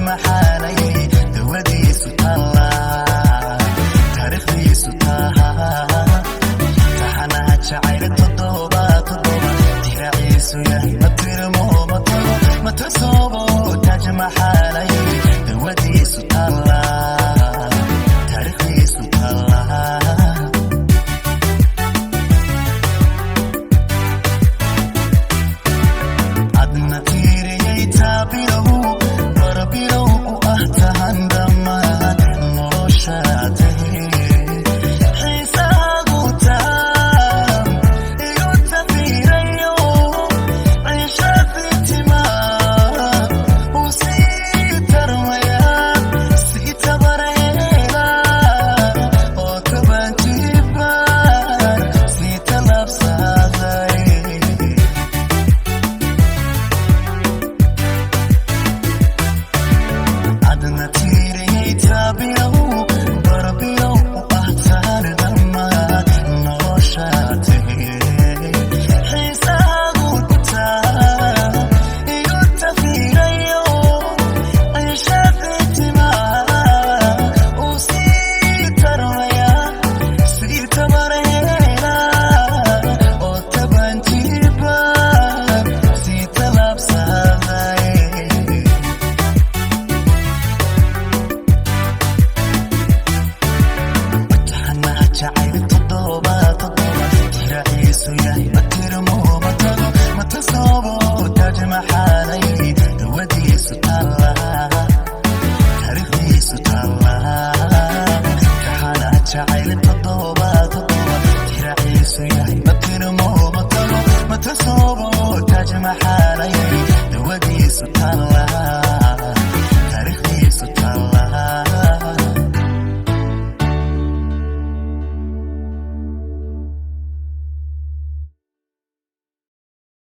Maxaalay dawadiisu taallaa, taariikhdiisu tahaa, taxanaha jacayl 7 7, tixraaciisu yahay matirmo matago matasoobo. Taaj maxaalay dawadiisu taallaa, taariikhdiisu taallaa. Adna tiiriyay taabilow barabilow u ah tahan dhammaan nolosha tahe, xiisaagu taam igu tafiirayo, ciishadii timaa uu sii tarmaya, sii tabareela oo 10 jibaar sii talabsaday. Adna tiiriyay taabilow barabilow u ah tahan dhammaan nolosha tahe, xiisaagu taa igu tafiirayo, ciishadii timaa uu sii tarmaya, sii tabareela oo 10 jibaar sii talabsaday. Taxanaha jacayl 7 7, tixraaciisu yahay matirmo matago matasoobo. Taaj maxaalay dawadiisu taallaa, taariikhdiisu taallaa, taxanaha jacayl 7 7, tixraaciisu yahay matirmo matago matasoobo. Taaj maxaalay dawadiisu taallaa.